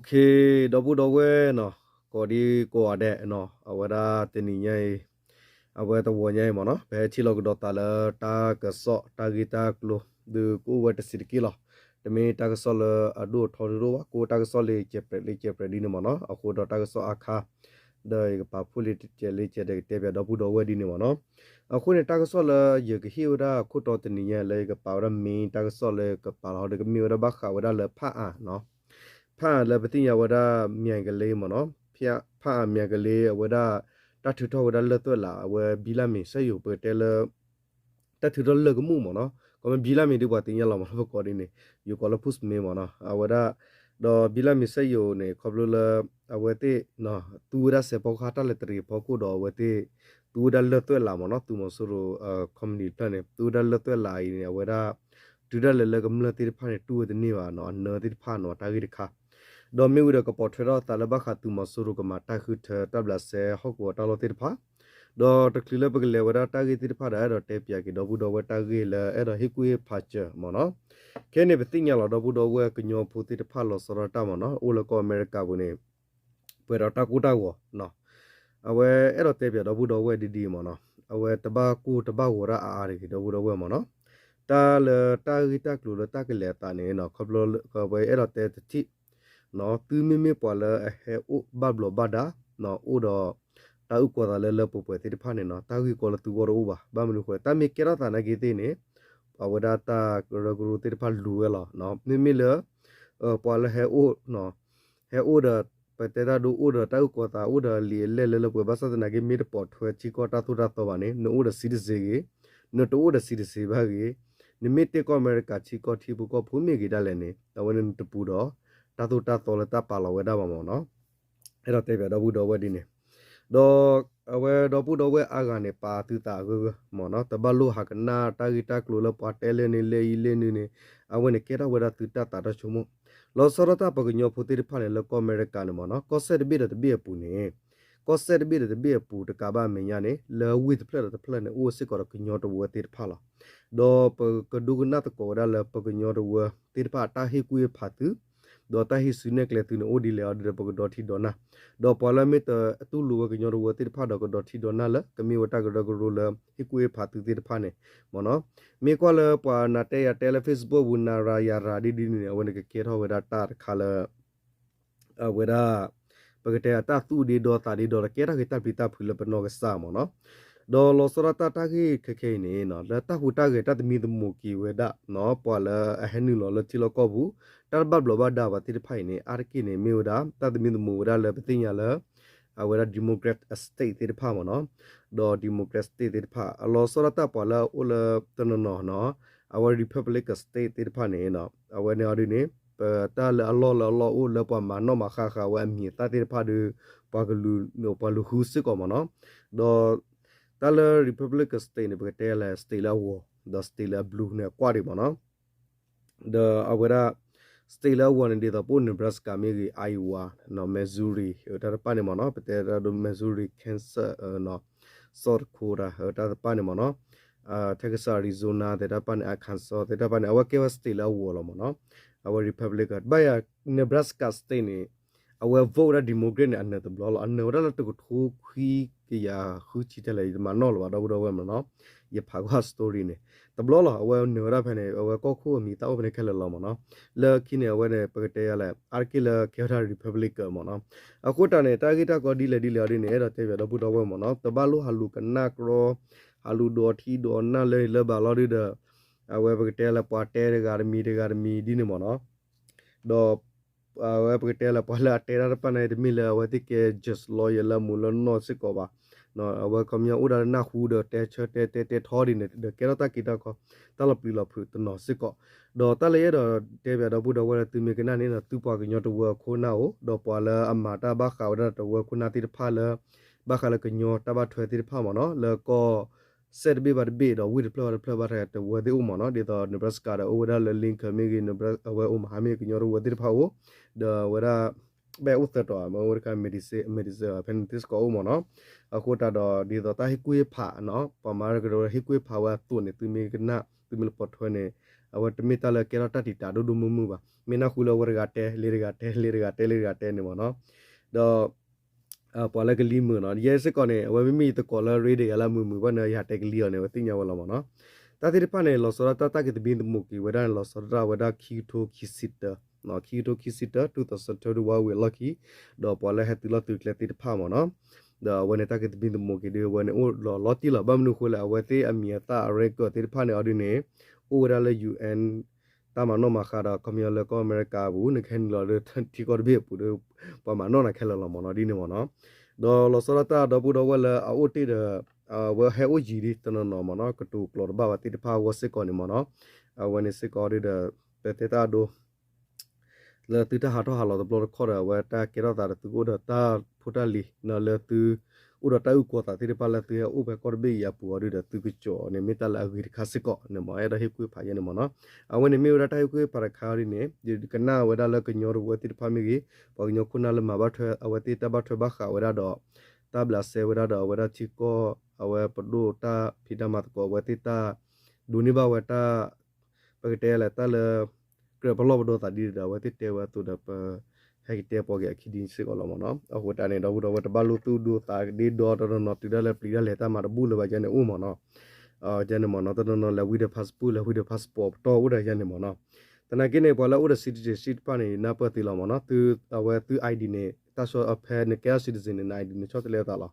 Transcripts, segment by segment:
ဒီပုၢ်ဒီဝဲၢ်နီၤ, ကိးဒံကိးဂၤဒဲးနီၤ, အဝဲဒၣ်တနံၤညါအံၤ, အဝဲတဝီၤညါအံၤမ့ၢ်နီၤ, ပဟဲထံၣ်လိာ်ကဒီးသးလၢတၢ်ကစီၣ်တၢ်ဂ့ၢ်တၢ်ကျိၤ, ဒုးကအိၣ်ဝဲတဆံးတက့ၢ်လီၤ. တမ့ၢ်တၢ်ကစီၣ်လၢအဒိၣ်အထီဒိၣ်ဘၣ်, ကအိၣ်တၢ်ကစီၣ်လၢကဲးပြဲးလၢကဲးပြဲးဒ်န့ၣ်မ့ၢ်နီၤ, အဃိဒီးတၢ်ကစီၣ်အါခါ ဒီးယကပာ်ဖှိၣ်လံတကဲးလံတကဲးဒီးကတဲပၠးဒီပုၢ်ဒီဝဲၢ်ဒ်န့ၣ်မ့ၢ်နီၤ. အဃိန့ၣ် တၢ်ကစီၣ်လၢယကဟ့ၣ်ဝဲဒၣ်ခိၣ်တီတနံၤညါလၢယကပာ်ဝဲဒၣ် main တၢ်ကစီၣ်လၢယကပာ်လီၤဒီး ကမ့ၢ်ဝဲဒၣ်ဘၣ်ဃးဝဲဒၣ်လၢဖၣ်အၣ်နီၤ, ဖၣ်အၣ်လၢပသ့ၣ်ညါဝဲဒၣ် မၠဲကလ့မ့ၢ်နီၤ, ဖၣ်အၣ်မၠဲကလ့ အဝဲဒၣ် တၢ်ထုးထီၣ်ဝဲဒၣ်လၢၢ်သွဲၣ်လး အဝဲဘံလၣ်မ့ၤစက်ရုံ ပကတဲလၢ တၢ်ထုးထီၣ်လၢၢ်ကမူၣ်မ့ၢ်နီၤ, ကီမ့ၢ်ဘံလၣ်မ့ၤဒ်ပှၤသ့ၣ်ညါလီၤမ့ၢ်နီၤ, ပကိးဒ်န့ၣ် ယကိးလၢ ဖူၣ်စမ့မ့ၢ်နီၤ, အဝဲဒၣ် ဒီးဘံလၣ်မ့ၤစက်ရုံန့ၣ် ခီဖျိလၢ အဝဲသ့ၣ် သူဝဲဒၣ်စဲးဖီကဟၣ်တၢ်လဲၤတရံးဖီခိၣ်ဒီး အဝဲသ့ၣ် သူဝဲဒၣ်လၢၢ်သွဲၣ်လးမ့ၢ်နီၤ, သုးမီၤစိရိၤ company တဖျၢၣ်န့ၣ် သူဝဲဒၣ်လၢၢ်သွဲၣ်လးအံၤန့ၣ် အဝဲဒၣ် တုၤဒၣ်လဲာ်လၢကမျၢၢ်သ့ၣ်တဖၣ်န့ၣ် တူၢ်ဝဲတန့ၢ်ဘၣ်နီၤ, အနၢသ့ၣ်တဖၣ်နီၤ, တၢ်ဂ့ၢ်တခါ ဒီးမ့ၢ်ဝံၤဒီးကပိာ်ထွဲထီၣ်သးလၢဘၣ်ဃးသုးမီၤစိရိၤကမၤတၢ်ဃုထၢတၢ်ဘျးစဲဟီၣ်ကဝီၤတၢ်လီၢ်သ့ၣ်တဖၣ်, ဒီးတချုးလၢပကလဲၤဝဲဒၣ်တၢ်ဂ့ၢ်သ့ၣ်တဖၣ်ဒီး အဲၣ်ဒိးတဲပၠးက့ၤဒီပုၢ်ဒီဝဲၢ်တၢ်ဂ့ၢ်လၢအဲၣ်ဒိးဟ့ၣ်ကူၣ်ဟ့ၣ်ဖးစၢၤမ့ၢ်နီၤ, ခဲန့ၣ် ပသ့ၣ်ညါလီၤဒီပုၢ်ဒီဝဲၢ်ကညီဖိသ့ၣ်တဖၣ်လီၤဆီဒၣ်တၢ်မ့ၢ်နီၤ, အိၣ်လၢကီၢ်အမဲရကၤပူၤန့ၣ် ပှဲၤဒီးတၢ်ကိၢ်တၢ်ဂီၤ အဝဲအဲၣ်ဒိးတဲပၠးဒီပုၢ်ဒီဝဲၢ်ဒ်ဒ်အံၤမ့ၢ်နီၤ, အဝဲတဘၣ်ကိၢ်တဘၣ်ဂီၤတၢ်အါအါတဂ့ၤ ဒီပုၢ်ဒီဝဲၢ်မ့ၢ်နီၤ, တၢ်လၢတၢ်ဂ့ၢ်တၢ်ကျိၤလၢတၢ်ကလဲၤအသးန့ၣ် ခီဖျိဝဲအဲၣ်ဒိးတဲတထံၣ် သုမ့မ့ၢ်ပှၤလၢအဟဲအိၣ်ဘၣ်ဘျီးဘၣ်ဒါ အိၣ်ဒီး တၢ်အုၣ်ကီၤသးလၢလၢပှဲၤပှဲၤသ့ၣ်တဖၣ်န့ၣ်နီၤ, တၢ်ဂ့ၢ်ကီလၢသုဂီၢ်တအိၣ်ဘၣ်, ဘၣ်မနုၤအဃိလဲၣ် တၢ်မ့ၢ်ကဲထီၣ်သးနာ်က့သ့ၣ်န့ၣ် အဝဲဒၣ်တၢ်ကရၢကရိသ့ၣ်တဖၣ်လူၤဝဲလီၤ, မ့မ့ၢ်လၢ ပှၤလၢဟဲအိၣ် ဟဲအိၣ်ဒီး ပတဲတၢ်ဒိအိၣ်ဒီးတၢ်အုၣ်ကီၤသး အိၣ်ဒီးလံာ်အလဲၢ်လၢလၢပှဲၤ ဘၣ်ဆၣ်သနာ်က့ မ့ၢ်တပိာ်ထွဲထံကီၢ်တၢ်သိၣ်တၢ်သီဘၣ်န့ၣ် နအိၣ်ဒီး citizen ဂ့ၤ, နတအိၣ်ဒီး citizen ဘၣ်ဂ့ၤ, နမ့ၢ်တ့ၢ်ကီၢ်အမဲရကၤထံကီၢ်ထံဖိကီၢ်ဖိမ့ၢ်ဂ့ၤဒၣ်လဲာ်န့ၣ် အဝဲန့ၣ်နတပူၤဒီး တၢ်သိၣ်တၢ်သီလၢတၢ်ပာ်လီၤဝဲဒၣ်ဘၣ်မ့ၢ်နီၤ. အဲၣ်ဒိးတဲပၠးဒီပုၢ်ဒီဝဲၢ်ဒ်န့ၣ်, ဒီးအဝဲဒီပုၢ်ဒီဝဲၢ်အါဂၤန့ၣ် ပာ်သုသးအဂၢၢ်ဂၢၢ်မ့ၢ်နီၤ, တဘၣ်လိၣ်ဟးကနၣ်တၢ်ဂ့ၢ်တၢ်ကျိၤလၢပှၤတဲလၢန့ၣ်လၢအံၤလၢနုၤန့ၣ်, အဝဲန့ၣ်ကဲထီၣ်ဝဲဒၣ်သုတၢ်သးတၢ်ဆိကမိၣ်, လီၤဆီဒၣ်တၢ်ပှၤကညီဖိသ့ၣ်တဖၣ်န့ၣ် လၢကီၢ်အမဲရကၤန့ၣ်မ့ၢ်နီၤ, ကီၢ်စဲၣ်တဘ့ၣ်ဒီးတဘ့ၣ်အပူၤန့ၣ် ကီၢ်စဲၣ်တဘ့ၣ်ဒီးတဘ့ၣ်အပူၤ တကးဘၣ်အမဲာ်ညါန့ၣ် လၢဝ့ၢ်တဖျၢၣ်ဒီးတဖျၢၣ်န့ၣ် အိၣ်စ့ၢ်ကီးဒီးကညီတဝၢသ့ၣ်တဖၣ်လီၤ. ဒီးပကဒိကနၣ်သကိးဝဲဒၣ်လၢပကညီတဝၢသ့ၣ်တဖၣ်အတၢ်ဟ့ၣ်ကူၣ်ဟ့ၣ်ဖးသု, ဒီးတၢ်ဟံးစုနဲၣ်ကျဲသုန့ၣ်အိၣ်ဒ်လဲၣ်အီၤဒီး ပကဒီထံဒီနၢ်, ဒီးပှၤလၢမ့ၢ်တတူၢ်လိာ်ဝဲကညီတဝၢသ့ၣ်တဖၣ်ဒီး ကဒီထံဒီနၢ်လၢကမ့ၢ်ဝဲတၢ်ကရၢကရိလၢဟ့ၣ်ကူၣ်ဟ့ၣ်ဖးသုသ့ၣ်တဖၣ်န့ၣ်မ့ၢ်နီၤ. မ့ၢ်ကွၢ်လၢပှၤနၤတဲယၤတဲလၢ Facebook ပူၤ နၤရၤယၤရၤဒ်ဒ်န့ၣ်န့ၣ် အဝဲန့ၣ်ကကဲထီၣ်ဝဲဒၣ်တၢ်တခါလၢ အဝဲဒၣ် ပကတဲအတၢ်သူၣ်ဒ့ဒီသးဒ့ဒီ တကဲထီၣ်က့ၤတၢ်ပျံၤတၢ်ဖုးလၢပနီၢ်ကစၢ်မ့ၢ်နီၤ. ဒီးလီၤဆီဒၣ်တၢ်တၢ်ဂ့ၢ်ခဲခဲအံၤန့ၣ် လၢတၢ်ဟူးတၢ်ဂဲၤတၢ်သမံသမိးက့ၤဝဲဒၣ် ပှၤလၢအဟဲနုာ်လီၤလၢထံလီၢ်ကီၢ်ပူၤ တၢ်တဘၣ်ဘျီးဘၣ်ဒါဘၣ်သ့ၣ်တဖၣ်အံၤန့ၣ် အါတက့ၢ်န့ၣ် မ့ၢ်ဝဲဒၣ် တၢ်သမံသမိးဝဲဒၣ်လၢပသ့ၣ်ညါလၢ အဝဲဒၣ် Democrat State သ့ၣ်တဖၣ်မ့ၢ်နီၤ, ဒီး Democrat State သ့ၣ်တဖၣ် အလီၤဆီဒၣ်တၢ်ပှၤလၢအအိၣ်လၢတနီၤနီၤနီၤ အဝဲ Republican State သ့ၣ်တဖၣ်န့ၣ် အဝဲန့ၣ်အီၤဒ်န့ၣ် ပတၢ်လၢအလီၢ်လၢအလီၢ်အိၣ်လၢပှၤမၤနီၣ်မၤဃါဃါဝဲအမံၤအသၣ်သ့ၣ်တဖၣ်ဒီး ပှၤကလူၤ ပှၤလူၤဃုစ့ၢ်ကီးမ့ၢ်နီၤ, ဒီး တၢ်လၢ Republican State န့ၣ် ပကတဲလၢ state လၢအဂီၤ ဒီး state လၢအဘျူးန့ၣ် အကွၢ်ဒံးမ့ၢ်နီၤ. ဒီးအဝဲဒၣ် state လၢအဂီၤန့ၣ် ဒ်သိးပအိၣ် Nebraska မ့ၢ်ဂ့ၤ Iowa, Missouri တၢ်တဖၣ်န့ၣ်မ့ၢ်နီၤ, ပတဲတၢ်ဒိ Missouri, Kansas, South Dakota တၢ်တဖၣ်န့ၣ်မ့ၢ်နီၤ, Texas, Arizona သ့ၣ်တဖၣ်န့ၣ် Arkansas သ့ၣ်တဖၣ်န့ၣ် အဝဲကဲဝဲ state လၢအဂီၤလီၤမ့ၢ်နီၤ, အဝဲ Republican ဘၣ်ယၤ Nebraska state န့ၣ် အဝဲ vote ဝဲဒၣ် Democrat န့ၣ် အနၢၤတဘျီလီၤ, အနၢၤဝဲဒၣ်လၢတကထိခွံကယၤဃုဆံထဲလဲၣ် ယတမၤနီၣ်လၢၤဘၣ် ဒီပုၢ်ဒီဝဲၢ်မ့ၢ်နီၤ, ယဖးကွၢ် story န့ၣ် တဘျီလီၤ, အဝဲနၢၤဝဲဒၣ်ဖဲန့ၣ် အဝဲကီၢ်ခိၣ်အမံၤသၣ်အိၣ်ဖဲန့ၣ်ခဲလၢာ်လီၤမ့ၢ်နီၤ, လၢခံန့ၣ် အဝဲန့ၣ် ပကတဲယၤလဲၣ် အါတက့ၢ်လၢကဲဝဲဒၣ် Republican မ့ၢ်နီၤ, အဃိတၢ်န့ၣ် တၢ်ဂ့ၢ်တၢ်ကီဒ်လဲၣ်ဒ်လဲၣ်အီၤဒ်န့ၣ် အဲၣ်ဒိးတဲပၠးဒီပုၢ်ဒီဝဲၢ်မ့ၢ်နီၤ, တဘၣ်လိၣ်ဟးလူၤကနၣ်ကြီ ဟးလူၤဒိးထံဒိးနၢ်လၢလၢဘၣ်လီၤဒုဒီး အဝဲပကတဲလၢပှၤတဲတဂၤတမံၤတဂၤတမံၤဒ်န့ၣ်မ့ၢ်နီၤ, ဒီး အဝဲပကတဲလၢပှၤလၢအတဲတၢ်တဖၣ်န့ၣ် တမ့ၢ်လၢအဝဲသ့ၣ်ကဲ just lawyer လၢအမူးလၢနီၢ်စ့ၢ်ကီးဘၣ်, အဝဲခီပညီအိၣ်ဒၣ်လၢနၢ်ဟူဒီးတဲဆၢတဲတဲတဲထီဒ်န့ၣ် ဒီးကဲထီၣ်တၢ်က့ၤတၢ်ခီ တၢ်လီၤပျံၤလီၤဖုးတနီၤစ့ၢ်ကီး, ဒီးတၢ်လၢယအဲၣ်ဒိးတဲပၠးဒီပုၢ်ဒီဝဲၢ်လၢသုမ့ၢ်ကနၣ်န့ၣ်ဒီး သုပှၤကညီတဝၢအခိၣ်နၢ်အိၣ် ဒီးပှၤလၢအမၤတၢ်ဘၣ်ဃးဝဲဒၣ်တဝၢအခိၣ်နၢ်သ့ၣ်တဖၣ်လၢ ဘၣ်ဃးလၢကညီတၢ်ဘၣ်ထွဲသ့ၣ်တဖၣ်မ့ၢ်နီၤ, လၢကီၢ် စဲးတဘ့ၣ်ဘၣ်တဘ့ၣ်ဒီးဝ့ၢ်တဖျၢၣ်ဘၣ်တဖျၢၣ်ဘၣ်တဝၢသ့ၣ်အိၣ်မ့ၢ်နီၤ, ဒ်သိး Nebraska ဒီးအိၣ်ဝဲဒၣ်လၢ Lincoln မ့ၢ်ဂ့ၤ အဝဲ Omaha မ့ၢ်ဂ့ၤ ကညီတဝၢသ့ၣ်တဖၣ်အိၣ်, ဒီးအဝဲဒၣ် ဘၣ်အိၣ်သၢတီၤ မ့ၢ်အိၣ်တခါ Madison ဖဲန့ၣ်သ့ၣ်စ့ၢ်ကီးအိၣ်မ့ၢ်နီၤ, အဃိတၢ်ဒီးဒ်သိးတၢ်ဟ့ၣ်ကူၣ်ဟ့ၣ်ဖးနီၤ ပှၤမၤကရၢကရိဟ့ၣ်ကူၣ်ဟ့ၣ်ဖးဝဲအသိးန့ၣ် သုမ့ၢ်ကနၣ် သုမ့ၢ်လၢပိာ်ထွဲန့ၣ် အဝဲတမ့ၢ်တၢ်လၢကဲထီၣ်တၢ်တံာ်တာ်ဒိၣ်ဒိၣ်မုၢ်မုၢ်ဘၣ်. မ့ၢ်နၢ်ဟူလၢအဝဲတဂၤတဲ လၢတဂၤတဲ လၢတဂၤတဲ လၢတဂၤတဲန့ၣ်မ့ၢ်နီၤ. ဒီး ပှၤလၢကလံၤမုာ်နီၤ ယဲစ့ၢ်ကီးန့ၣ် အဝဲမ့မ့ၢ်ယသကိးလၢ ရ့ဒ့ၣ် ယၤလၢအမုာ်မုာ်ဘၣ်န့ၣ် ယဟးတဲကလံၤအီၤန့ၣ် အဝဲသ့ၣ်ညါဝဲလီၤမ့ၢ်နီၤ. တၢ်သ့ၣ်တဖၣ်န့ၣ် လီၤဆီဒၣ်တၢ် တၢ်ကသမံသမိးက့ၤဝဲဒၣ်န့ၣ် လီၤဆီဒၣ်တၢ်ဝဲဒၣ်ခံကထိခံဆံတၢ ခံကထိခံဆံတၢ two thousand twenty-one ဝံၤအလီၢ်ခံ ဒီးပှၤလၢဟဲသုးလီၢ်သုးကျဲသ့ၣ်တဖၣ်မ့ၢ်နီၤ. ဒီးအဝဲန့ၣ်တၢ်ကသမံသမိးက့ၤဒ်အဝဲန့ၣ်အိၣ်လီၤလီၤတံၢ်လီၤ ဘၣ်မနုၤအဃိလဲၣ် အဝဲသ့ၣ်အမံၤအသၣ်အ record သ့ၣ်တဖၣ်န့ၣ်အီၤဒ်န့ၣ် အိၣ်ဝဲဒၣ်လၢ ယူၣ်အဲၣ် တၢ်မၤနီၣ်မၤဃါဒီး ခီပညီလၢကီၢ်အမဲရကၤအပူၤ နကဟဲနုာ်လီၤဒီးထံကီၢ်တဘ့ၣ်အပူၤဒီး ပှၤမၤနီၣ်နၤခဲလၢာ်လီၤမ့ၢ်နီၤ ဒ်န့ၣ်မ့ၢ်နီၤ. ဒီးလီၤဆီဒၣ်တၢ်ဒီပုၢ်ဒီဝဲၢ်လၢအအိၣ်တ့ၢ်ဒီး အဝဲဟဲအိၣ်ယံၤဒ်တနီၤနီၤမ့ၢ်နီၤ ကတိၤကျိာ်တဘၣ်ဝဲသ့ၣ်တဖၣ်အဂီၢ်စ့ၢ်ကီးန့ၣ်မ့ၢ်နီၤ. အဝဲန့ၣ်စ့ၢ်ကီးဒ်ဒီး ပတဲတၢ်အဒိ လၢသုတၢ်ဟးထီၣ်ဟးလီၤတဘျီတခီၣ်ဒီး အဝဲတၢ်ကဲထီၣ်သးဒီးသုကအိၣ်ဒီးတၢ်ဖိတၢ်လံၤ လၢသု အိၣ်ဒီးတၢ်အုၣ်ကီၤသးသ့ၣ်တဖၣ်လၢသုဟဲအိၣ်ဖဲကီၢ်တဘ့ၣ်အံၤအပူၤအီၤဒ်ဒီး သုကစီၣ်န့ၣ်မ့ၢ်တၢ်လၢအဂ့ၤတခါစ့ၢ်ကီးန့ၣ်မ့ၢ် အဲၣ်ဒိးဟ့ၣ်ကူၣ်ဖးယဲန့ၣ်မ့ၢ်နီၤ. အဝဲန့ၣ်မ့ၢ်ဝဲဒၣ်တၢ်ဟ့ၣ်ကူၣ်ဖးတခါအီၤဒ်န့ၣ် ယကနၣ်ဝဲဒၣ်လၢကညီတဝၢသ့ၣ်တဖၣ်မ့ၢ်ဂ့ၤ ပှၤကညီခိၣ်နၢ်လၢမၤဘၣ်ထွဲ အဝဲသ့ၣ်တၢ်ဘၣ်ထွဲဘၣ်ဃးဝဲဒၣ်ဒီး တၢ်ဘျးစဲဝဲဒၣ်ဒီးအဝဲဒၣ်ထံကီၢ် အဝဲပဒိၣ်တၢ်ဖံးတၢ်မၤသကိး အဝဲသ့ၣ်တၢ် ဒိးန့ၢ်ဘၣ်ဝဲတၢ် ပကတဲလဲၣ် တၢ်လၢ ကြၢးပလီၢ်ပဒီသးဒ်ဒီး အဝဲသ့ၣ်တဲဝဲအသိးဒီး ပဟဲက့ၤတဲပှၤက့ၤအခံဒ်စ့ၢ်ကီးလီၤမ့ၢ်နီၤ. အဃိတၢ်န့ၣ် ဒီပုၢ်ဒီဝဲၢ်တဘၣ်လိၣ်သူၣ်ဒိသးဒ့ဒီတနီၤနီၤ တုၤဒၣ်လဲာ်ပျံၤဒၣ်လဲာ်တၢ်မၤတဘူၣ်လၢၤဘၣ်ယဲန့ၣ်အိၣ်မ့ၢ်နီၤ. ယဲန့ၣ်မ့ၢ်နီၤ တနီၤနီၤလဲၤဝံဒီး passport လဲၤဝံဒီး passport ပတီၢ်အိၣ်ဒီးယဲန့ၣ်မ့ၢ်နီၤ. သနာ်က့န့ၣ် ပှၤလၢအိၣ်ဒီး citizenship တဖၣ်န့ၣ် နၢ်ပၢၢ်သ့လီၤမ့ၢ်နီၤ သု အဝဲသု ID န့ၣ် တၢ်ဆၢအဖဲနကဲထီၣ် citizen န့ၣ် န ID န့ၣ် ဆီတလဲအသးလီၤ.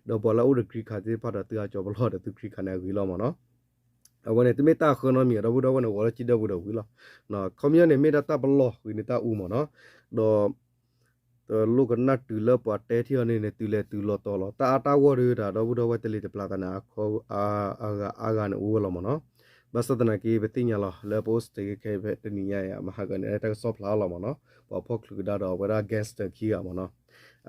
ဒီးပှၤလၢအိၣ်ဒီး green card သ့ၣ်တဖၣ်ဒီး သုဟးကၠီၤပလီၢ်ဒီးသု green card န့ၣ် အဂ့ၤလီၤမ့ၢ်နီၤ. အဝဲန့ၣ် တမ့ၢ်တၢ်ဃၢနီတမံၤ ဒီပုၢ်ဒီဝဲၢ်န့ၣ် ဂီၤလၢကံဒၢပူၤဒီးဝံၤလီၤ. ခီပညီန့ၣ် မ့ၢ်ဒၣ်တၢ်ပလီၢ်ဂ့ၤန့ၣ်တၢ်အူမ့ၢ်နီၤ. ဒီး တလိၣ်ကနၣ်တုၤလၢပှၤတဲထံၣ်အီၤန့ၣ်န့ၣ် တုၤလဲၤတုၤလီၤတီၤလီၤ တၢ်အါတၢ်ဂီၢ်ဒုးတၢ် ဒီပုၢ်ဒီဝဲၢ်တလံၤတပျၢ်သးန့ၣ် အဂၤအါဂၤန့ၣ်အိၣ်ဝဲလီၤမ့ၢ်နီၤ. ဘၣ်ဆၣ်သနာ်က့ ပသ့ၣ်ညါလီၤ လၢပအိၣ် state ခဲအံၤဖဲတနံၤညါအံၤ မဟါကန့ၣ် တၢ်ကစီၣ်ဖျါလီၤမ့ၢ်နီၤ. ပှၤဖီၣ်ချုးကဒါဒီးအဝဲဒၣ် gangster ခံဂၤမ့ၢ်နီၤ.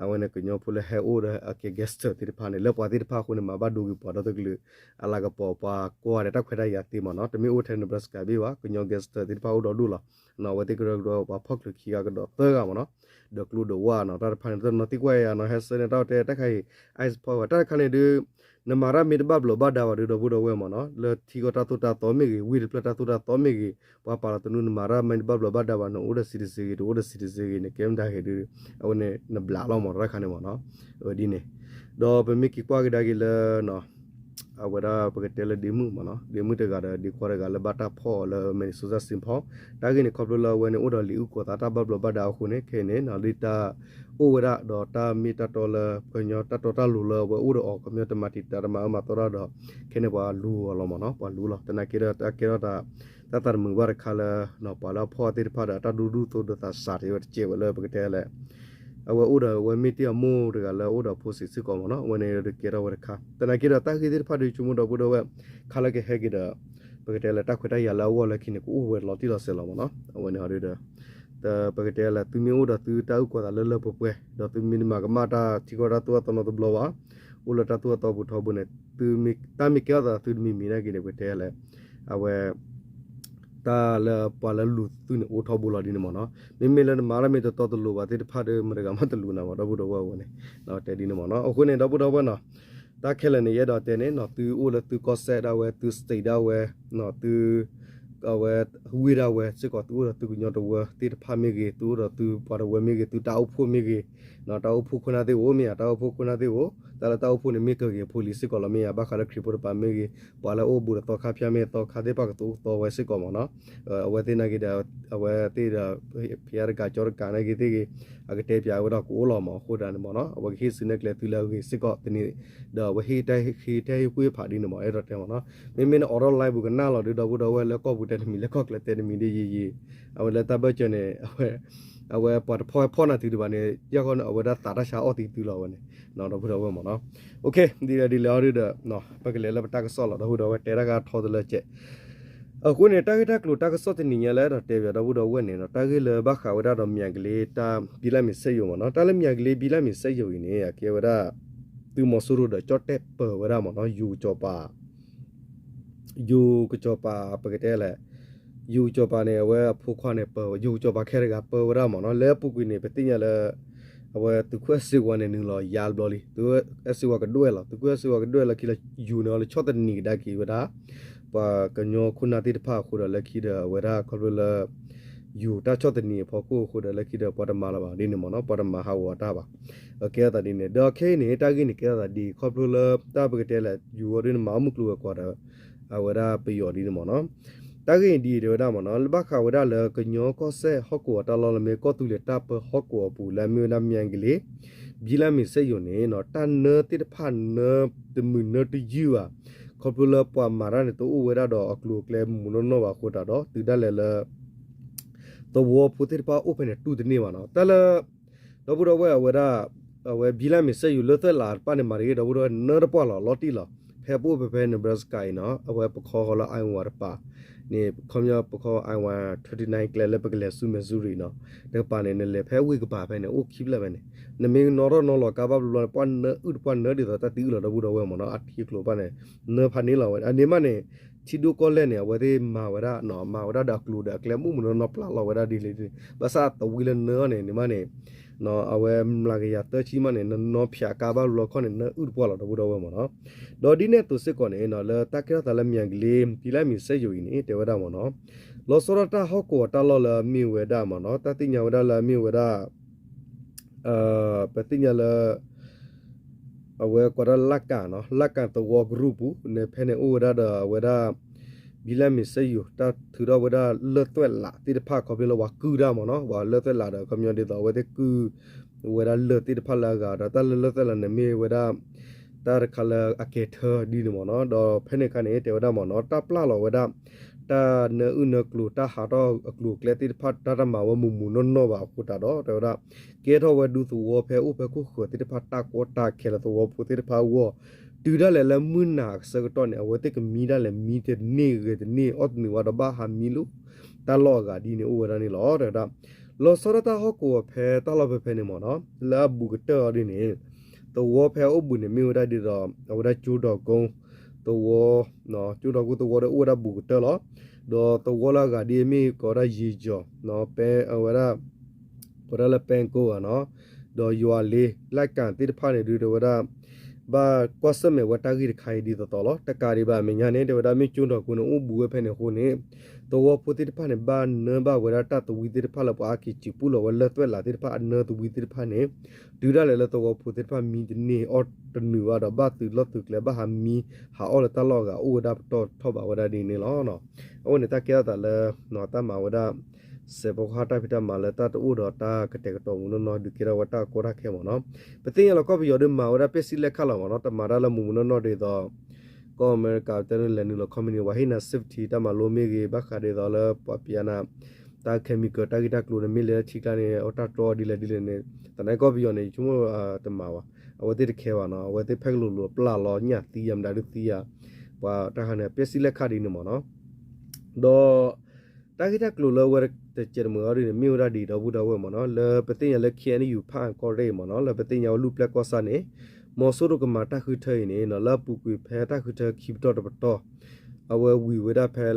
အဝဲန့ၣ်ကညီဖိလၢဟဲအိၣ်ဒီးအကဲ gangster သ့ၣ်တဖၣ်န့ၣ် လၢပှၤသ့ၣ်တဖၣ်အဃိန့ၣ် မၤဘၣ်ဒိက့ၤပှၤဒီတကလုာ် အလၤကပီၤ ပှၤကွၢ်ဒီးတၢ်ခွဲးတၢ်ယာ်သ့မ့ၢ်နီၤ. တမ့ၢ်အိၣ်ထဲ Nebraska ဘ့ၣ်ဘၣ် ကညီ gangster သ့ၣ်တဖၣ်အိၣ်ဒီဒူၣ်လီၤ. အဝဲသ့ၣ်ကရၢကရိပှၤဖီၣ်ချုးခံဂၤကဒီးသၢဂၤမ့ၢ်နီၤ. ဒီးကျိဒိးဝါနီၤ တၢ်တဖၣ်န့ၣ် တနီၤသံကွၢ်ယၤနီၤ ဟဲဆၢန့ၣ် တၢ်တဲတၢ်ခါအံၤ ice ဖီၣ်ဝဲ တၢ်တခါန့ၣ်ဒုး နမၤတၢ်မ့ၢ်တဘၣ်ဘျီးဘၣ်ဒါဘၣ်ဒီး ဒီပုၢ်ဒီဝဲၢ်မ့ၢ်နီၤ လၢထံကီၢ်တၢ်သိၣ်တၢ်သီမ့ၢ်ဂ့ၤ ဝ့ၢ်တဖျၢၣ်တၢ်သိၣ်တၢ်သီမ့ၢ်ဂ့ၤ ပှၤပာ်လီၤသနူ နမၤတၢ်မ့ၢ်တဘၣ်ဘျီးဘၣ်ဒါဘၣ် နအိၣ်ဒီး citizen ဂ့ၤ တအိၣ်ဒီး citizen ဂ့ၤ နကဲမတၤဂ့ၤဒုး အဝဲန့ၣ် နဘျးလီၤမ့ၢ်နီၤ တၢ်တခါန့ၣ်မ့ၢ်နီၤ. အဝဲဒ်န့ၣ် ဒီးပမ့ၢ်က့ၤကွၢ်ကဒါက့ၤလၢ အဝဲဒၣ်ပကတဲလၢဒ့မုၣ်မ့ၢ်နီၤ ဒ့မုၣ်တဂၤဒီးဒ့ခွါတဂၤလၢဘၣ်တၢ်ဖီၣ်အီၤလၢ Minnesota Saint Paul တၢ်ဂ့ၢ်န့ၣ် ခီဖျိလၢအဝဲန့ၣ်အိၣ်ဒီးလံာ်အုၣ်ကီၤသးတၢ်ဘၣ်ဘျီးဘၣ်ဒါအဃိန့ၣ် ခဲအံၤန့ၣ် ဒ်တၢ်အိၣ်ဝဲဒၣ်ဒီးတၢ်မ့ၢ်တၢ်တီလၢ ကညီတၢ်တီတၢ်လိၤလၢအဝဲအိၣ်ဒီးအီၤ ခီပညီတမၤတံာ်တာ်တမၤအၢမၤသီတၢ်ဒီး ခဲန့ၣ်ပှၤလူအီၤလီၤမ့ၢ်နီၤ ပှၤလူလီၤ သနာ်က့ဒီးတၢ်ကဲထီၣ်တၢ် တၢ်သးတမုာ်ဘၣ်တခါလၢ ပှၤလၢအဖီၣ်သ့ၣ်တဖၣ်ဒီး တၢ်ဒူဒူၣ်သိးဒီးသးစၢ်တ့ၢ်ဝဲတစဲးဝဲလၢပကတဲလဲၣ် အဝဲအိၣ်ဒီးအဝဲမ့ၢ်တ့ၢ်အမိၢ်တဂၤလၢအိၣ်ဒီးဖိစံးစ့ၢ်ကီးမ့ၢ်နီၤ အဝဲန့ၣ်ဒီးကဲထီၣ်ဝဲတခါ သနာ်က့ဒီးတၢ်ဂ့ၢ်သ့ၣ်တဖၣ်ဒီးဆိကမိၣ်ဒီပုၢ်ဒီဝဲၢ် ခါလၢကဟဲက့ၤဒီး ပကတဲလၢတၢ်ခွဲးတၢ်ယာ်လၢအဂီၢ်လၢခံန့ၣ် ကအိၣ်ဝဲလီၤတံၢ်လီၤဆဲးလီၤမ့ၢ်နီၤ အဝဲန့ၣ်ဒီး ပကတဲလၢ သုမ့ၢ်အိၣ်ဒီးသုတၢ်အုၣ်ကီၤသးလၢလၢပှဲၤပှဲၤ ဒီးသုမ့ၢ်တမၤကမၣ်တၢ်ထံကီၢ်တၢ်သိၣ်တၢ်သီနီတဘျီဘၣ် အိၣ်လၢတၢ်သိၣ်တၢ်သီပူၤထီဘိန့ၣ် တၢ်မ့ၢ်ကဲထီၣ်သးသုတမံၤမံၤနာ်က့န့ၣ် ပကတဲလၢ အဝဲ တၢ်လၢပှၤလၢလူၤသုးန့ၣ် အိၣ်ထီဘိလီၤဒ်န့ၣ်မ့ၢ်နီၤ. မ့မ့ၢ်လၢနမၤတၢ်မ့ၢ်တတီတလိၤဘၣ်သ့ၣ်တဖၣ်ဒီး မတၤတဂၤမးတလူၤနၤဘၣ် ဒီပုၢ်ဒီဝဲၢ်ဝဲန့ၣ် တဲဒ်န့ၣ်မ့ၢ်နီၤ. အဃိန့ၣ် ဒီပုၢ်ဒီဝဲၢ်နီၤ တၢ်ခဲလၢာ်န့ၣ် ယအဲၣ်ဒိးတဲန့ၣ်နီၤ သုအိၣ်လၢသုကီၢ်စဲၣ်ဒၣ်ဝဲ သု state ဒၣ်ဝဲ သု အဝဲ ဝ့ၢ်ဒၣ်ဝဲ စ့ၢ်ကီးသုအိၣ်ဒီးသုကညီတဝၢသ့ၣ်တဖၣ်မ့ၢ်ဂ့ၤ သုအိၣ်ဒီးသုပှၤတဝၢမ့ၢ်ဂ့ၤ သုတၢ်အိၣ်ဖှိၣ်မ့ၢ်ဂ့ၤ တၢ်အိၣ်ဖှိၣ်ခိၣ်နၢ်သ့ၣ်အိၣ်မ့ၢ်ဧါ တၢ်အိၣ်ဖှိၣ်ခိၣ်နၢ်သ့ၣ်အိၣ် တၢ်လၢတၢ်အိၣ်ဖှိၣ်န့ၣ် မ့ၢ်ကဂ့ၤဖိလံၤစ့ၢ်ကီးလီၤမ့ၢ်ဧါ ဘၣ်ဃးလၢခရံာ်ဖိတပၤမ့ၢ်ဂ့ၤ ပှၤလၢအိၣ်ဘူးဒီးသီခါဖၠၣ်မ့ၢ်သီခါသ့ၣ်တဖၣ်ကသူၣ်ကသီဝဲစ့ၢ်ကီးမ့ၢ်နီၤ. အဝဲသ့ၣ်နာ်က့ဒီး အဝဲသ့ၣ်ဒီး ဖဲတကးကၠီတကးနာ်က့သ့ၣ်ဂ့ၤ အကတဲပၠးဝဲဒၣ်ကအိၣ်လီၤမ့ၢ်အဃိဒၣ်န့ၣ်မ့ၢ်နီၤ အဝဲကဟ့ၣ်စုနဲၣ်ကျဲသုလၢအဂ့ၤစ့ၢ်ကီးတနံၤ ဒီးအဝဲဟ့ၣ်တၢ်ဟ့ၣ်ကူၣ်ဟ့ၣ်ဖးဒ်န့ၣ်မ့ၢ် အဲၣ်ဒိးတဲမ့ၢ်နီၤ. မ့မ့ၢ်နအိးထီၣ် live ပူၤကနၣ်လီၤဒုး ဒီပုၢ်ဒီဝဲၢ်လၢကီၢ်ပူၤတဲတမံၤ လၢကီၢ်ကျဲတဲတမံၤဒ်ယံာ်ယံာ် အဝဲလၢတၢ်ဘၢၣ်စၢၤန့ၣ် အဝဲပှၤတဖီၣ်ဟဲဖီၣ်နၤတုၤဒံးဘၣ်န့ၣ် ယဲၢ်ဃီန့ၣ် အဝဲဒၣ်သးတၢ်ဆါအီၣ်သံသုလီၤဝဲန့ၣ် ဒီပုၢ်ဒီဝဲၢ်မ့ၢ်နီၤ. ဒ်လဲၣ်ဒ်လဲၣ်အီၤဒုးဒီး ပကလဲၤလၢပတၢ်ကစီၣ်လီၤ ဒီပုၢ်ဒီဝဲၢ်တဲတၢ်ဂၤထီတလၢကဲး အဃိန့ၣ် တၢ်ဂ့ၢ်တၢ်ကျိၤတၢ်ကစီၣ်တနံၤညါလၢအဲၣ်ဒိးတဲပၠးဒီပုၢ်ဒီဝဲၢ်န့ၣ်ဒီး တၢ်ဂ့ၢ်လၢဘၣ်ဃးဝဲဒၣ်ဒီးမၠးကလ့တၢ်ဘံလၢမ့ၤစဲယိၤမ့ၢ်နီၤ တၢ်လၢမၠးကလ့ဘံလၢမ့ၤစဲယိၤအံၤန့ၣ် အကဲဝဲဒၣ် သုးမီၤစိရိၤဒီးကၠီၣ်တဲၣ်ပၢၤဝဲဒၣ်မ့ၢ်နီၤ ယိၤကစီၤပၤ ယိၤကစီၤပၤ ပကတဲလဲၣ် ယိၤကစီၤပၤန့ၣ် အဝဲအဖိခွါန့ၣ် ပၢၤဝဲ ယိၤကစီၤပၤခဲတဂၤပၢၤဝဲဒၣ်မ့ၢ်နီၤ လၢအပူၤကွံာ်န့ၣ် ပသ့ၣ်ညါလၢ အဝဲသုးခိၣ်အဲၣ်စ့ဝါန့ၣ် နုာ်လီၤယါတဘျီလံ သုးခိၣ်အဲၣ်စ့ဝါကဒွဲၣ်လီၤ သုးခိၣ်အဲၣ်စ့ဝါကဒွဲၣ်လီၤခံလၢယိၤန့ၣ် အီၤလၢဆီၣ်သနံးကဒါက့ၤဝဲဒၣ် ပှၤကညီခိၣ်နၢ်သ့ၣ်တဖၣ်အဃိဒီး လၢခံဒီးအဝဲဒၣ်ခီဖျိလၢ ယူၤတၢ်ဆီၣ်သနံးအဖီခိၣ်အဃိဒီး လၢခံဒီးပှၤတမၤလၢၤဘၣ်ဒ်န့ၣ်မ့ၢ်နီၤ, ပှၤတမၤဟးဂီၤအတၢ်ဘၣ်. အကဲအသးဒ်န့ၣ် ဒီးခဲအံၤန့ၣ် တၢ်ဂ့ၢ်န့ၣ်ကဲအသးဒ် ခီဖျိလၢတၢ်ပကတဲလဲၣ် ယူၤအီၤဒ်န့ၣ် မၤအီၣ်မုၢ်ကျိၤဝဲၤကွာ်ဒီး အဝဲဒၣ်ပယီၤဒ်န့ၣ်မ့ၢ်နီၤ. တၢ်ဂ့ၢ်အံၤဒ်အံၤတဲဝဲဒၣ်မ့ၢ်နီၤ လၢဘၣ်ဃးဝဲဒၣ်လၢကညီကီၢ်စဲၣ်ဟီၣ်ကဝီၤတၢ်လီၢ်လၢမ့ၢ်ကီၢ်သူလ့ၤတၢ်ပၢဟီၣ်ကဝီၤအပူၤ လၢအမ့ၢ်ဝဲဒၣ် မၠဲၣ်ကလ့ ဘံလၢမ့ၤစဲယိၤန့ၣ်နီၤ တၢ်နၢသ့ၣ်တဖၣ်နၢတမုာ်နၢတယုၢ်ဘၣ်. ခီဖျိလၢပှၤမၤတၢ်န့ၣ် တအိၣ်ဝဲဒၣ်ဒီးအကျိၤအကျဲမုၢ်မုၢ်နီၢ်နီၢ်ဘၣ်အဃိသတးဒီး တုၤဒၣ်လဲာ်လၢ သဝီဖိသ့ၣ်တဖၣ်အိၣ်ဖဲန့ၣ်တူၢ်တန့ၢ်ဘၣ်နီၤ. တၢ်လၢ ဒီပုၢ်ဒီဝဲၢ်အဝဲဒၣ် အဝဲဘံလၢမ့ၤစဲယိၤလၢသွဲၣ်လးတဖၣ်န့ၣ် မၤတဂ့ၤ ဒီပုၢ်ဒီဝဲၢ် နၢတပှၢ်လီၤ လီၤတံၢ်လီၤ. ဖဲပအိၣ်ဖဲဖဲ Nebraska အံၤနီၤ အဝဲပခီဃီလၢ Iowa တပၤန့ၣ် ခီပညီပခီ Iowa thirty nine ကျဲလၢပကလဲၤဆူ Missouri နီၤ တကပၤန့ၣ် နလဲၤဖဲဝ့ၢ်ကပၤဖဲန့ၣ် အိၣ်ခံဖျၢၣ်ဖဲန့ၣ် နမ့ၢ်နီၣ်ထီၣ်နီၣ်လီၤကါဘၣ်ဘျီဘျီန့ၣ် ပှၢ်နၢအုၣ်တပှၢ်နၢဒ်သိးတၢ်သံအုၣ်လီၤ ဒီပုၢ်ဒီဝဲၢ်မ့ၢ်နီၤ အထံအကျိၤတဖၣ်န့ၣ် နၢဖးန့ၢ်လီၤဝဲ အန့ၣ်မးန့ၣ် ထံဒိၣ်ကီၢ်လဲၢ်န့ၣ် အဝဲသ့ၣ်မၤဝဲဒၣ် မၤဝဲဒၣ်ဒီးအကျိၤဒီးအကျဲမုၢ်မုၢ်နီၢ်နီၢ်ပျၢ်လီၤဝဲဒၣ်ဒ်လဲၣ်ဒ်လဲၣ် ဘၣ်ဆၣ်သဝံလၢနၢအီၤန့ၣ် န့ၣ်မးန့ၣ် အဝဲမျးကယၤသၢဆံမးန့ၣ် နနီၣ်ဖၠးကါဘၣ်ဘျီခီန့ၣ် နၢအုၣ်တပှၢ်လီၤ ဒီပုၢ်ဒီဝဲၢ်မ့ၢ်နီၤ. ဒီးဒ်န့ၣ်အသိးစ့ၢ်ကီးန့ၣ် လၢတၢ်ကဲထီၣ်သးလၢ မၠဲၣ်ကလ့ ဘံလၢမ့ၤစဲယိၤအံၤန့ၣ် တဲဝဲဒၣ်မ့ၢ်နီၤ လီၤဆီဒၣ်တၢ်ဟီၣ်ကဝီၤတၢ်လီၢ်လၢအမ့ၢ်ဝဲဒၣ်မ့ၢ်နီၤ တၢ်သ့ၣ်ညါဝဲဒၣ်လၢအမ့ၢ်ဝဲဒၣ် ပသ့ၣ်ညါလၢ အဝဲကိးဒၣ်လၢ်ကၣ်နီၤ လၢ်ကၣ်သဝီကရူၢ်ပူၤန့ၣ် ဖဲန့ၣ်အိၣ်ဝဲဒၣ်ဒီးအဝဲဒၣ် ဘံလၢမ့ၤစဲယိၤ တၢ်ထုးထီၣ်ဝဲဒၣ်လၢၢ်သွဲၣ်လးသ့ၣ်တဖၣ် ခီဖျိလၢပှၤကုၢ်တၢ်မ့ၢ်နီၤ ပှၤလၢၢ်သွဲၣ်လးဒီး ခီပညီဒ်သိးအဝဲသ့ၣ်ကုၢ် ဝဲဒၣ်လၢၢ်သ့ၣ်တဖၣ်လၢအဂၤဒီး တၢ်လၢလၢၢ်သွဲၣ်လးန့ၣ်မ့ၢ်ဝဲဒၣ် တၢ်တခါလၢအကဲထၢဒ်န့ၣ်မ့ၢ်နီၤ ဒီးဖဲန့ၣ်အခါန့ၣ် တဲဝဲဒၣ်မ့ၢ်နီၤ တၢ်ပျၢ်လီၤဝဲဒၣ် တၢ်နၢအုၣ်နၢကျိၤ တၢ်ဟးထီၣ်အကျိၤအကျဲသ့ၣ်တဖၣ် တၢ်တမၤဝဲမုၢ်မုၢ်နီၢ်နီၢ်ဘၣ်အဃိသတးဒီး တဲဝဲဒၣ် ကဲထီၣ်ဝဲဒူသဝီဖဲအိၣ်ဖဲခိၣ်ဃၢၤသ့ၣ်တဖၣ် တၢ်ကီတၢ်ခဲလၢသဝီဖိသ့ၣ်တဖၣ်အဂီၢ် တုၤဒၣ်လဲာ်လၢမုၢ်နၤအဆၢကတီၢ်န့ၣ် အဝဲသ့ၣ်ကမံဒၣ်လဲာ်မံတန့ၢ်ဂဲၤတန့ၢ် အီၣ်တနုာ်ဝဲဒီးဘၣ်ဟးမံလၢ တၢ်လီၢ်အဂၤဒ်န့ၣ်အိၣ်ဝဲဒၣ်န့ၣ်လီၤ တဲဝဲဒၣ် လီၤဆီဒၣ်တၢ်ဟီၣ်ကဝီၤဖဲတၢ်လီၢ်ဖဲဖဲန့ၣ်မ့ၢ်နီၤ လၢအဘူးကတၢၢ်အီၤဒ်န့ၣ် သဝီဖဲအအိၣ်ဘူးန့ၣ် မ့ၢ်ဝဲဒၣ်ဒ်သိး အဝဲဒၣ်ကၠိဒီးကိ သဝီ ကၠိဒီးကိသဝီဒီးအိၣ်ဝဲဒၣ်ဘူးကတၢၢ်လီၤ ဒီးသဝီလၢအဂၤဒ်အမ့ၢ်ကိးဝဲဒၣ်ယ့ၤကၠီၤ အဝဲဒၣ် ကိးဒၣ်လၢပဲကိဂၤနီၤ ဒီးယွၤလ့ လၢ်ကၣ်သ့ၣ်တဖၣ်န့ၣ်ဒုး တဲဝဲဒၣ် ဘၣ်ကွၢ်ဆၢၣ်မဲာ်ဝဲတၢ်ဂ့ၢ်တခါအံၤဒ်သိးသိးလီၤ. တကးဒံးဘၣ်အမဲာ်ညါန့ၣ် တဲဝဲဒၣ်မ့ၢ်ကၠိဒီးကိန့ၣ် အိၣ်ဘူးဝဲဖဲန့ၣ်အဃိန့ၣ် သဝီဖိသ့ၣ်တဖၣ်န့ၣ် ဘၣ်နၢဘၣ်ဝဲဒၣ်တၢ်သဝံသ့ၣ်တဖၣ်လၢပှၤအါက့ၤစံးပူၣ်လီၤဝဲလၢၢ်သွဲၣ်လးသ့ၣ်တဖၣ်အနၢသဝံသ့ၣ်တဖၣ်န့ၣ် တုၤဒၣ်လဲာ်လၢသဝီဖိသ့ၣ်တဖၣ်မံတန့ၢ်အီၣ်တနုာ်ဘၣ်ဒီး ဘၣ်သုးလီၢ်သုးကျဲ ဘၣ်ဟးမံ ဟးအီၣ်လၢတၢ်လီၢ်အဂၤ အိၣ်ဝဲဒၣ်ပတီၢ်ထီၣ်ဘးဝဲဒၣ်ဒ်န့ၣ်လီၤ. အဝဲန့ၣ်တၢ်ကဲထီၣ်သးလၢ တၢ်မၤဝဲဒၣ် စဲးဖီကဟၣ်တၢ်ဖံးတၢ်မၤလၢတၢ်တအိၣ်ဒီးတၢ်ကတဲာ်ကတီၤမုၢ်နီၢ်နီၢ် ဒုးကဲထီၣ်ဝဲတၢ်ကီတၢ်ခဲမ့ၢ်နီၤ. ပသ့ၣ်ညါလီၤကီၢ်ပယီၤဒုးမၤဝဲဒၣ်ပ့ၢ်စံၣ်လဲၣ်ခၣ်လီၤမ့ၢ်နီၤ တမၤတၢ်လၢမုၢ်မုၢ်နီၢ်နီၢ်ဒ်သိး ကီၢ်အမဲရကၤတဲန့ၣ် လဲၤနုာ်လီၤခီမ့ၢ်န့ၣ် ပှၤဟ့ၣ်နၤ safety တၢ်မၤလိမ့ၢ်ဂ့ၤ ဘၣ်ဃးဒ်သိးလၢပှၤပျဲနၤ တၢ် chemical တၢ်ဂ့ၢ်တၢ်ကျိၤန့ၣ် မ့ၢ်လဲၤလၢထံကျါန့ၣ် အတၢ်တြီဒ်လဲၣ်ဒ်လဲၣ်န့ၣ် သနာ်က့ကီၢ်ပယီၤန့ၣ် ယဆိကမိၣ်တမၤဘၣ် အဝဲသ့ၣ်တခဲဘၣ်နီၤ အဝဲသ့ၣ်ဖဲကလိၤလိၤပျၢ်လီၤညၣ်သံယၤမတၤဒုးသံယၤ ပှၤတၢ်ခါန့ၣ် ပ့ၢ်စံၣ်လဲၣ်ခၣ်ဒ်န့ၣ်မ့ၢ်နီၤ ဒီး တၢ်ဂ့ၢ်တၢ်ကျိၤလၢအဝဲတစဲးတမှဲၤအီၤဒ်န့ၣ် မ့ၢ်ဝဲဒၣ်ဒ်ဒီပုၢ်ဒီဝဲၢ်မ့ၢ်နီၤ လၢပသ့ၣ်ညါလၢ KNU ဖၣ်အၣ်ကီၢ်ရ့ၣ်မ့ၢ်နီၤ လၢပသ့ၣ်ညါဝဲလူၢ်ပျဲၢ်ကီၢ်ဆၣ်န့ၣ် မီၤစိရိၤကမၤတၢ်ဃုထၢအံၤန့ၣ်နီၤ လၢအပူၤကွံာ်ဖဲတၢ်ဃုထၢခံပတီၢ်တပတီၢ် အဝဲဝံၤဝဲဒၣ်ဖဲ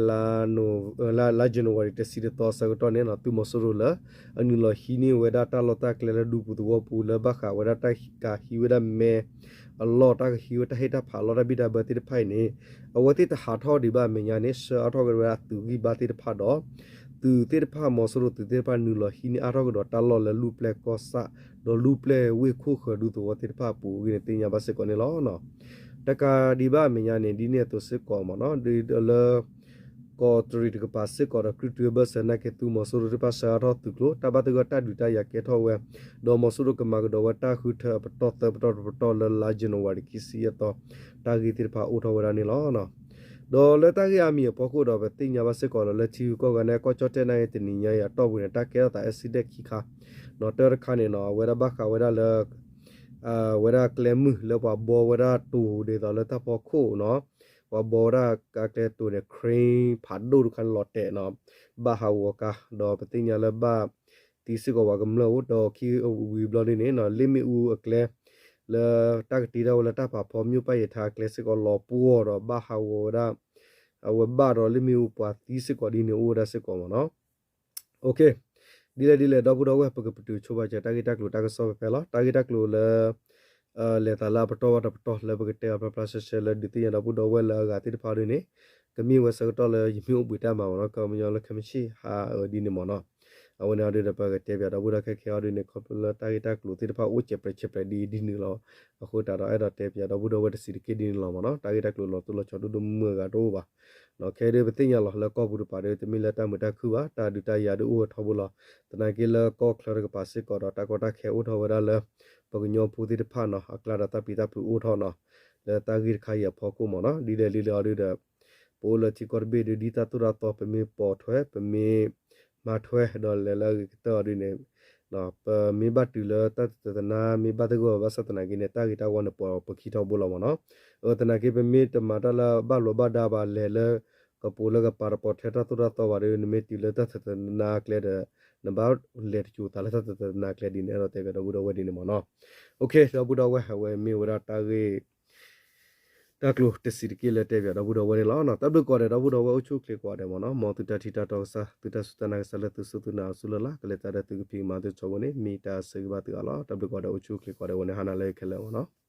လါ January တဆံတသီအဆၢကတီၢ်န့ၣ်နီၤ သုးမီၤစိရိၤလၢ အနုာ်လီၤဟံးန့ၢ်ဝဲဒၣ်တၢ်လီၢ်တၢ်ကျဲလၢဒူပူၤသဝီပူၤ လၢဘၣ်ဃးဝဲဒၣ်တၢ်ကဟံးဝဲဒၣ်မဲ အလီၢ် တၢ်ကဟံးဝဲတၢ်ဟ့ၣ်တၢ်ဖးအလီၢ် တၢ်ဘံၣ်တၢ်ဘၢသ့ၣ်တဖၣ်အံၤန့ၣ် အဝဲသ့ၣ်တဟးထီၣ်ဒံးဘၣ်အမဲာ်ညါန့ၣ် ဆှၢအါထီၣ်က့ၤဝဲဒၣ်အသုးဂံၢ်ဘါသ့ၣ်တဖၣ်ဒီး သုးသ့ၣ်တဖၣ် မီၤစိရိၤသုးသ့ၣ်တဖၣ် နုာ်လီၤဟံးန့ၢ်အါထီၣ်ကဒီးတၢ်လီၢ်လၢလူၢ်ပျဲၢ်ကီၢ်ဆၣ် ဒီးလူၢ်ပျဲၢ်ဝ့ၢ်ခိၣ်ဃၢၤဒူသဝီသ့ၣ်တဖၣ်အပူၤအဂ့ၢ်န့ၣ် သ့ၣ်ညါဘၣ်စ့ၢ်ကီးန့ၣ်လီၤ. တကးဒံးဘၣ်အမဲာ်ညါန့ၣ် ဒ်န့ၣ်အသိးစ့ၢ်ကီးမ့ၢ်နီၤ ဒ်လၢ ကီးတရံးတကပၤစ့ၢ်ကီးဒီး ကြုၢ်တုအဘၢၣ်စၢၤနာ်က့ သုးမီၤစိရိၤသ့ၣ်တဖၣ်ဆှၢအါထီၣ်သုးကျိၤ တၢ်ဘၣ်သဂၢၢ်တၢ်ဒုးတၢ်ယၤကဲထီၣ်ဝဲ ဒီးမီၤစိရိၤကမၤကဒီးဝဲတၢ်ဃုထၢအပတီၢ်သၢပတီၢ်တပတီၢ်လၢ လါ January ခံဆံယဲၢ်သီ တၢ်ဂ့ၢ်သ့ၣ်တဖၣ်အိၣ်ထီၣ်ဝဲဒၣ်န့ၣ်လီၤ. ဒီးလၢတၢ်ဂ့ၢ်အါမံၤအဖီခိၣ်ဒီး ပသ့ၣ်ညါဘၣ်စ့ၢ်ကီးဒီး လၢထံဂုၤကီၢ်ဂၤန့ၣ် ကီၢ်ကၠီၣ်တဲၣ်နာ်က့ တနံၤညါအံၤအတီၢ်ပူၤန့ၣ် တၢ်ကဲထီၣ်သး accident ခံခါ နီၤ တၢတခါန့ၣ်နီၤ အဝဲဒၣ်ဘၣ်ဃးဝဲဒၣ်လၢ ဝဲဒၣ်ကျဲမုၢ်လၢပှၤဘီဝဲဒၣ်တိၤဒ်သိးလၢတၢ်ဖီခိၣ်နီၤ ပှၤဘီဝဲဒၣ်ကါကျဲတိၤန့ၣ် crane ဖးဒိၣ်တခါန့ၣ်လီၤတဲာ်နီၤ ဘၣ်ဟးဂီၤကါ ဒီးပသ့ၣ်ညါလၢဘၣ်သံစ့ၢ်ကီးပှၤကမျၢၢ်အိၣ်ဒီးခံဝံၤဘျီဒ်န့ၣ်နီၤ လ့ၣ်မ့ၣ်အူအကျဲ လၢတၢ်ကတ့ထီၣ်ဝဲလၢတၢ်ဖးဖီ မြို့ပတ်ရထား အကျဲစ့ၢ်ကီးလီၤပှီၢ်ဒီးဘၣ်ဟးဂီၤဝဲဒၣ် အဝဲဘၣ်ဒီးလ့ၣ်မ့ၣ်အူပှၤသံစ့ၢ်ကီးဒ်န့ၣ်အိၣ်ဝဲဒၣ်စ့ၢ်ကီးမ့ၢ်နီၤ ဒ်လဲၣ်ဒ်လဲၣ် ဒီပုၢ်ဒီဝဲၢ် ပကပတုာ်ဆိပာ်စၢၤ တၢ်ဂ့ၢ်တၢ်ကျိၤတၢ်ကစီၣ်ဖဲဖဲလီၤ. တၢ်ဂ့ၢ်တၢ်ကျိၤလၢ လဲၤသးလၢအပတီၢ်ဘၣ်တပတီၢ်လၢပကတဲအီၤဖျါဖျါဆှဲဆှဲလၢဒုးသ့ၣ်ညါဒီပုၢ်ဒီဝဲၢ်လၢအဂၤသ့ၣ်တဖၣ်ဒ်န့ၣ် ကမ့ၢ်ဝဲဆၢကတီၢ်လၢယမ့ၢ်အိၣ်ဘှံးတၢ်မၤမ့ၢ်နီၤ ကညီလၢခဲမုၢ်ဆ့ၣ်ဟါအဒ်န့ၣ်မ့ၢ်နီၤ. အဝဲန့ၣ်အီၤဒုဒီး ပကတဲပၠးဒီပုၢ်ဒီဝဲၢ်ခဲခဲအီၤဒုန့ၣ် ခီဖျိလၢတၢ်ဂ့ၢ်တၢ်ကျိၤသ့ၣ်တဖၣ်အိၣ်စဲးပြဲးစဲးပြဲးဒ်ဒ်န့ၣ်လီၤ. အဃိသတးဒီး အဲၣ်ဒိးတဲပၠးဒီပုၢ်ဒီဝဲၢ်တဆံးတက့ၢ်ဒ်န့ၣ်လီၤမ့ၢ်နီၤ. တၢ်ဂ့ၢ်တၢ်ကျိၤလီၤတိၢ်လီၤဆီဒိၣ်ဒိၣ်မုၢ်အဂၤတအိၣ်ဘၣ်. ခဲအံၤဒုပသ့ၣ်ညါလီၤ လၢကီၢ်ပူၤတပၤဒီး တမ့ၢ်လၢတၢ်မုာ်တၢ်ခုၣ်ဘၣ်, တၢ်ဒုးတၢ်ယၤဒုအိၣ်ဝဲထီဘိလီၤ. သနာ်က့လၢကီၢ်ချၢတကပၤစ့ၢ်ကီးဒီး တၢ်ကီတၢ်ခဲအိၣ်ထီၣ်ဝဲဒၣ်လၢ ပကညီဖိသ့ၣ်တဖၣ်နီၤ အကျါဒီးတၢ်ပျံၤတၢ်ဖုးအိၣ်ထီၣ်နီၤ လၢတၢ်ဂ့ၢ်တခါအံၤအဖီခိၣ်မ့ၢ်နီၤ. ဒ်လဲၣ်ဒ်လဲၣ်အီၤဒုဒီး ပအိၣ်လၢထံကီၢ်တဘ့ၣ်ဒု ဒ်တၢ်သိၣ်တၢ်သီ ပမ့ၢ်ပိာ်ထွဲ ပမ့ၢ်မၤထွဲဒီးလဲၤလၢအဂ့ၤကတၢၢ်အီၤဒုန့ၣ် ပမ့ၢ်ဘၣ်တုၤလၢတၢ်တသနာ် မ့ၢ်ဘၣ်သဂၢၢ် ဘၣ်ဆၣ်သနာ်က့န့ၣ် တၢ်ဂ့ၤတၢ်ဝါန့ၣ် ပှၤပခံထီဘိလီၤမ့ၢ်နီၤ. အသနာ်က့ ပမ့ၢ်တမၤတၢ်လၢဘၣ်လိာ်ဘၣ်ဒါဘၣ် လဲၤလၢကပိာ်လၢကပၤတပိာ်ထွဲတၢ်သိၣ်တၢ်သီဘၣ်ဒီး နမ့ၢ်တုၤလၢတၢ်တသနာ်ကျဲဒီး နဘၣ်လဲၤတကၠိၤသးလၢတၢ်တသနာ်ကျဲဒ်န့ၣ် အဲၣ်ဒိးတဲပၠးဒီပုၢ်ဒီဝဲၢ်ဒ်န့ၣ်မ့ၢ်နီၤ. ဒီပုၢ်ဒီဝဲၢ် အဝဲမ့ၢ်ဝဲဒၣ်တၢ်ဂ့ၢ် တၢ်ကျိၤတဆံးတက့ၢ်လၢတဲပၠးဒီပုၢ်ဒီဝဲၢ်န့ၣ်လီၤ. တၢ်ဘျုးကိးဂၤဒဲး ဒီပုၢ်ဒီဝဲၢ်အိၣ်ဆူၣ်အိၣ်ချ့ကိးဂၤဒဲးမ့ၢ်နီၤ. မ်သုတၢ်ထံၣ်တၢ်တီကစၢ် သုတၢ်စူၢ်တၢ်နာ်ကစၢ်လၢသုစူၢ်သုနာ်အီၤဆူလၢ်လၢ် ကလဲၤတၢ်ဒီးသုကဖံးကမၤသုဆိဝဲန့ၣ် မ့ၢ်တၢ်ဆၢဂ့ၤဘၣ်သုအါလီၤ. တၢ်ဘျုးကိးဂၤဒဲးအိၣ်ဆူၣ်အိၣ်ချ့ကိးဂၤဒဲးဝဲန့ၣ် ဟါနၤလၢခဲလၢာ်မ့ၢ်နီၤ.